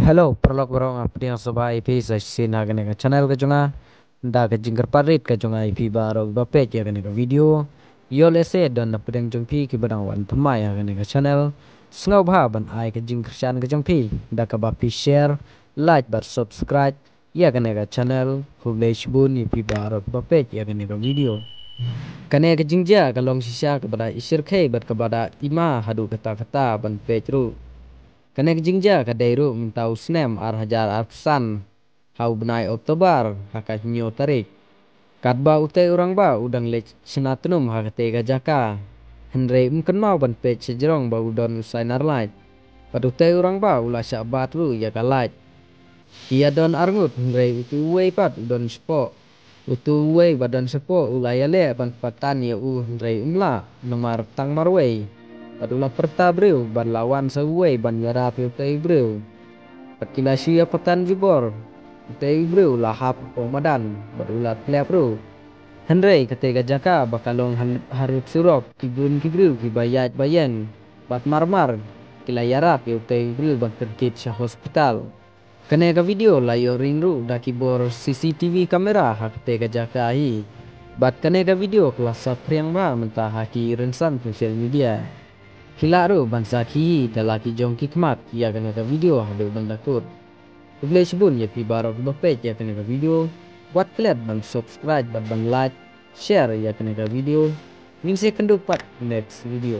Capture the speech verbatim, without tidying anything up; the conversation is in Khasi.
Hello paralok baroh, nga pdiang sngewbha ïa phi sa shisien ha kane ka channel ka jong nga. Da ka jingkyrpad rit ka jong nga ïa phi baroh ba peit ïa kane ka video, ïoh lehse don na pdeng jong phi kiba dang wan thymmai ha kane ka channel, sngewbha ban ai ka jingkyrshan ka jong phi da kaba phi share, like bad subscribe ïa kane ka channel. Khublei shibun ïa phi baroh ba peit ïa kane ka video. Kane ka jingjia ka long shisha kaba da i shyrkhei bad kaba da i ma haduh katta katta ban peit ruh. Kane ka jingjia ka dei ruh mynta u snem ar hajar arphew san ha u bnai October ha ka hynñiew tarik. Katba utei u rangbah u dang leit shna tnum ha katei ka jaka, hynrei um kynmaw ban peit shajrong ba u don u sainar light. Bad utei u rangbah u la shah bat ruh ïa ka light. Ki ïa don arngut hynrei utu uwei pat u don shapoh. Utu uwei ba don shapoh u la ïaleh ban patan ïa u hynrei um lah namar tang marwei. Bad u la pyrta briew bad la wan sa uwei ban ïarap ïa utei u briew. Bad ki la shu ïa patan jubor. Utei u briew u la hap hapoh madan bad u la tlep ruh. Hynrei katei ka jaka ba ka long ha, harud surok, ki bun ki briew kiba ïaid ba ïeng bad marmar ki la ïarap ïa utei u briew ban kyndit sha hospital. Kane ka video la ïoh ring ruh da ki bor C C T V camera ha katei ka jaka hi. Bad kane ka video ka la saphriang bha mynta ha ki rynsan social media. Phi lah ruh ban sakhi hi da la ki jong ki khmat ïa kane ka video haduh ban da kut. Khublei shibun ïa phi baroh kiba peit ïa kane ka video. Wat klet ban subscribe bad ban like, share ïa kane ka video. Ngin sa ïakynduh pat next video.